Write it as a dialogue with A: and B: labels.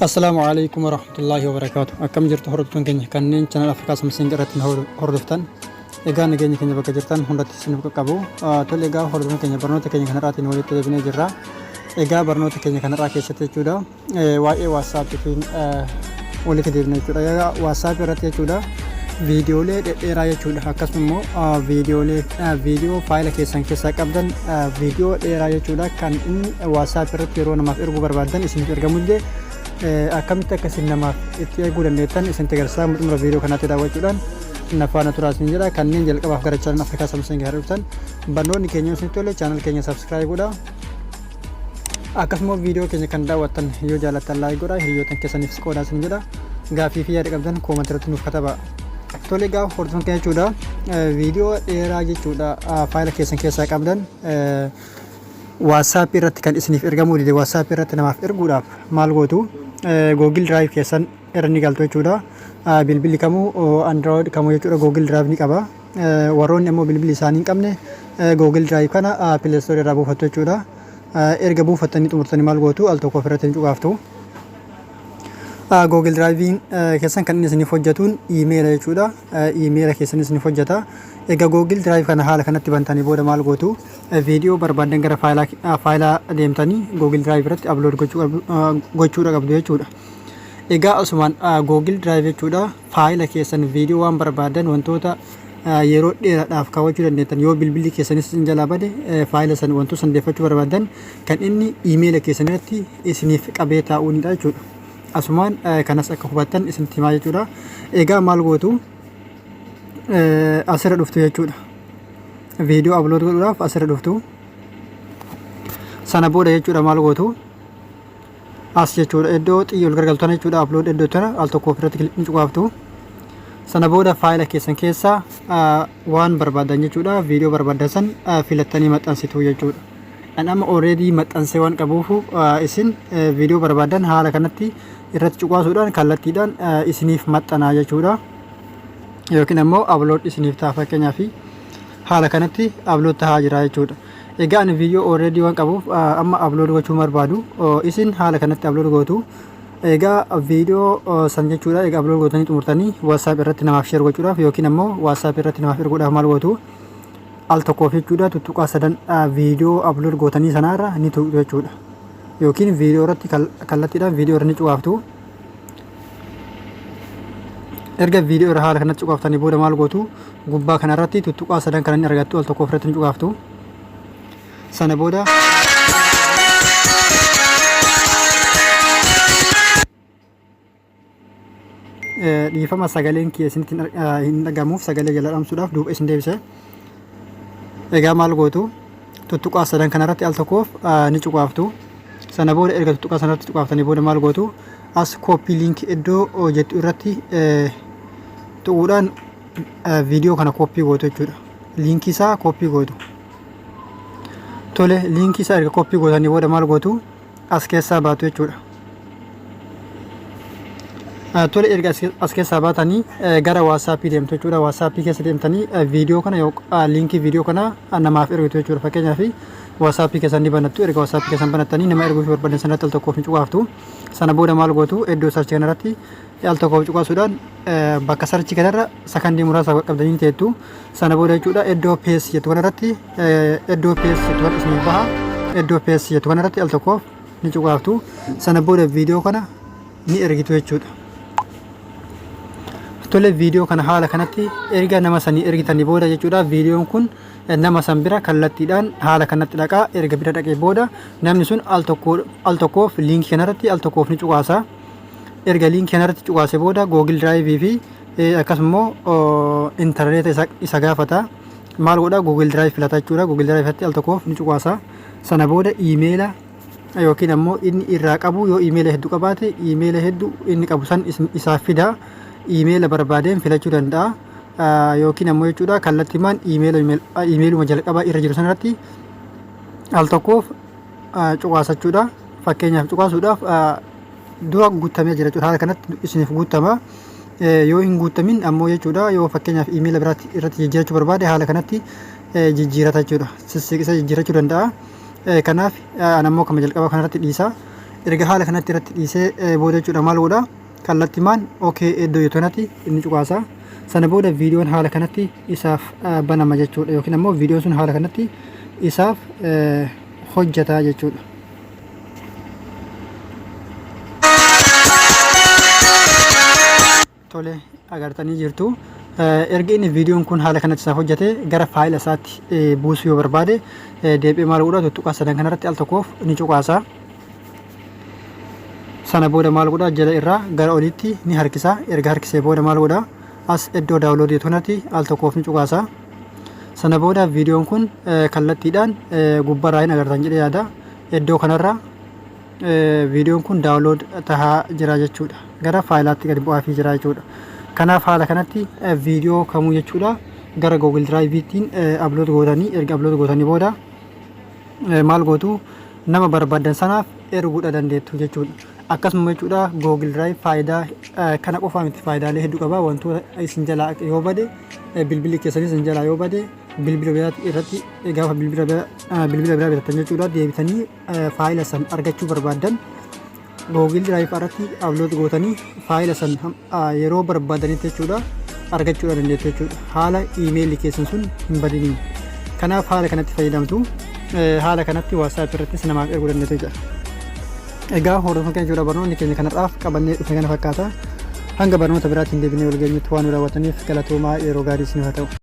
A: Assalaamu alaikum warahmatullaahi wabarakaatu. Akkam jirtu hordoftoon keenya kanneen channel Afrikaa Samsung irratti nu hordoftan. Egaa nageenya keenya bakka jirtan hundatti isiniif qaqqabu. Tole, egaa hordoftoon keenya, barnoota keenya kanarraatiin walitti deebinee jirra. Egaa barnoota keenya kanarraa keessatti jechuudha, waa'ee WhatsAppiitiin walitti deebine jechuudha. Egaa WhatsApp irratti jechuudha, viidiyoolee dhedheeraa jechuudha, akkasuma immoo viidiyoolee viidiyoo faayila keessan keessaa qabdan, viidiyoo dheeraa jechuudha, kan inni WhatsApp irratti yeroo namaaf erguu barbaaddan isiniif ergamullee akkamitti akka isin namaaf itti erguu dandeettan isinitti agarsiisaa. Xumura viidiyoo kanaatti daawwachuudhaan na faana turaa isin jedha. Kanneen jalqabaaf gara channel Afrikaa Samsung haa dhuftan, barnoonni keenya isinitti tole channel keenya subscribe godhaa. Akkasuma viidiyoo keenya kan daawwattan yoo jaallattan like godhaa, hiriyoota keessaniif qoodaa isin jedha. Gaaffii fi yaada qabdan comment irratti nuuf katabaa. Tole, egaa hordofan keenya jechuudha, viidiyoo dheeraa jechuudha, faayila keessan keessaa qabdan WhatsApp irratti kan isiniif ergamuu dide WhatsApp irratti namaaf erguudhaaf maal gootu? Google Drive keessan irra ni galtu jechuudha. Bilbilli kamuu, Android kamuu jechuudha, Google Drive ni qaba. Warroonni ammoo bilbilli isaanii hin qabne Google Drive kana Play Store irraa buufattu jechuudha. Erga buufattanii xumurtanii maal gootu? Al tokko ofirratti ni cuqaaftu. Google Drive keessan kan inni isiniif hojjetuun iimeela jechuudha. Iimeela keessan isiniif hojjeta. Egaa Google Drive kana haala kanatti bantanii booda maal gootu? Viidiyoo barbaadan gara faayilaa deemtanii Google Drive irratti upload gochuudha qabdu jechuudha. Egaa asumaan Google Drive jechuudha, faayila keessan viidiyoo waan barbaadan, wantoota yeroo dheeraadhaaf kaawwachuu dandeettan, yoo bilbilli keessanis isin jalaa bade faayila san, wantoota san deeffachuu barbaadan, kan inni iimeela keessan irratti isiniif qabee taa'uunidha jechuudha. Asumaan kanas akka hubattan isinitti himaa jechuudha. Egaa maal gootu? Asirra dhuftu jechuudha. Viidiyoo upload godhuudhaaf asirra dhuftu. Sana booda jechuudha, maal gootu? As jechuudha, iddoo xiyya ol gargaltan jechuudha, upload iddoo tana al tokko ofirratti ni cuqaaftu. Sana booda faayila keessan keessaa waan barbaadan jechuudha, viidiyoo barbaadan san filattanii maxxansitu jechuudha. An amma already maxxansee waan qabuufu, isin viidiyoo barbaadan haala kanatti irratti cuqaasuudhaan kallattiidhaan isiniif maxxanaa jechuudha. Yookiin ammoo upload isiniif ta'a. Fakkeenyaaf haala kanatti upload tahaa jira jechuudha. Egaa ani viidiyoo already waan qabuuf amma upload gochuu barbaadu, isin haala kanatti upload gootu. Egaa viidiyoo san jechuudha, egaa upload gootanii xumurtanii WhatsApp irratti namaaf share gochuudhaaf yookiin ammoo WhatsApp irratti namaaf erguudhaaf maal gootu? Al tokkoof jechuudha, tuttuqaa sadan viidiyoo upload gootanii sanaarra ni tuqxu jechuudha. Yookiin viidiyoo irratti kallattiidhaan viidiyoo irra ni cuqaaftu. Erga viidiyoo irra haala kanatti cuqaaftanii booda maal gootu? Gubbaa kanarratti tuttuqaa sadan kana ni argattu, al tokkoof irratti ni cuqaaftu. Sana booda dhiifama, sagaleen kiyya isinitti hin dhagamuuf sagalee jala dhamsuudhaaf duuba isin deebise. Egaa maal gootu? Tuttuqaa sadan kanarratti al tokkoof ni cuqaaftu. Sana booda erga tuttuqaa sanarratti cuqaaftanii booda maal gootu? As copy link iddoo jettu irratti tuquudhaan viidiyoo kana copy gootu jechuudha. Liinkii isaa copy gootu. Tole, liinkii isaa erga copy gootanii booda maal gootu? As keessaa baatu jechuudha. Tole, erga as keessaa baatanii gara WhatsAppii deemtu jechuudha. WhatsAppii keessa deemtanii viidiyoo kana, liinkii viidiyoo kana namaaf ergitu jechuudha. Fakkeenyaaf WhatsAppii keessan ni banattu. Erga WhatsAppii keessan banattanii nama erguuf barbaadan sanatti al tokkoof ni cuqaaftu. Sana booda maal gootu? Iddoo search kanarratti al tokkoof cuqaasuudhaan bakka search kanarra sakandii muraasa qabdanii teettu. Sana booda jechuudha, iddoo paste jettu kanarratti, iddoo paste jettu kana isiniif baha. Iddoo paste jettu kanarratti al tokkoof ni cuqaaftu. Sana booda viidiyoo kana ni ergitu jechuudha. Tole, viidiyoo kana haala kanatti erga nama sanii ergitanii booda jechuudha, viidiyoon kun nama san bira kallattiidhaan haala kanatti dhaqaa. Erga bira dhaqee booda namni sun al tokko al tokkoof liinkii kanarratti al tokkoof ni cuqaasa. Erga liinkii kanarratti cuqaase booda Google Drive fi akkasuma immoo intarneeta isa gaafata. Maal godha? Google Drive filata jechuudha. Google Drive irratti al tokkoof ni cuqaasa. Sana booda iimeela yookiin ammoo inni irraa qabu, yoo iimeela hedduu qabaate iimeela hedduu inni qabu san isaaf fida. Iimeela barbaadeen filachuu danda'a. Yookiin ammoo jechuudha, kallattiimaan iimeeluma jalqabaa irra jiru sanarratti al tokkoof cuqaasachuudha. Fakkeenyaaf cuqaasuudhaaf dura guutamee jira jechuudha. Haala kanatti isiniif guutama. Yoo hin guutamin ammoo jechuudha, yoo fakkeenyaaf iimeela biraatti irratti jijjiirachuu barbaade haala kanatti jijjiirata jechuudha. Sissiqisa jijjiirachuu danda'a. Kanaaf an ammoo kama jalqabaa kanarratti dhiisa. Erga haala kanatti irratti dhiisee booda jechuudha maal godha? Kallattimaan okay iddoo jettu kanatti inni cuqaasa. Sana booda viidiyoon haala kanatti isaaf banama jechuudha yookiin ammoo viidiyoon sun haala kanatti isaaf hojjeta jechuudha. Tole, agartanii jirtu. Erga inni viidiyoon kun haala kanatti isaaf hojjete gara faayila isaatti buusuu yoo barbaade deebi'ee maal godha? Tuttuqaa sadan kanarratti al tokkoof ni cuqaasa. Sana booda maal godha? Jala irraa gara oliitti ni harkisa. Erga harkisee booda maal godha? As iddoo download kanatti al tokkoof ni cuqaasa. Sana booda viidiyoon kun kallattiidhaan gubbarraa hin agartan jedhee yaada. Iddoo kanarra viidiyoon kun download tahaa jira jechuudha. Gara faayilaatti gadi bu'aafii jira jechuudha. Kanaaf haala kanatti viidiyoo kamuu jechuudha gara Google Drive'tiin upload gootanii, erga upload gootanii booda maal gootu? Nama barbaadan sanaaf erguudha dandeettu jechuudha. Akkasuma jechuudha Google Drive faayidaa kana qofaa miti, faayidaalee hedduu qaba. Wantoota isin jalaa yoo bade, bilbilli keessanis isin jalaa yoo bade, bilbila biraa irratti gaafa bilbila biraa bitattan jechuudha deebitanii faayila san argachuu barbaaddan Google Drive irratti upload gootanii faayila san yeroo barbaadanitti jechuudha argachuu dandeettu jechuudha. Haala iimeelli keessan sun hin badiniin. Kanaaf haala kanatti fayyadamtu, haala kanatti WhatsApp irrattis namaaf erguu dandeettu jechuudha. Egaa hordoftoota keenya jechuudha, barnoonni keenya kanarraaf qabannee dhufe kana fakkaata. Hanga barnoota biraatiin deebinee wal geenyutti waan nu daawwataniif galatoomaa, yeroo gaarii isiniif haa ta'u.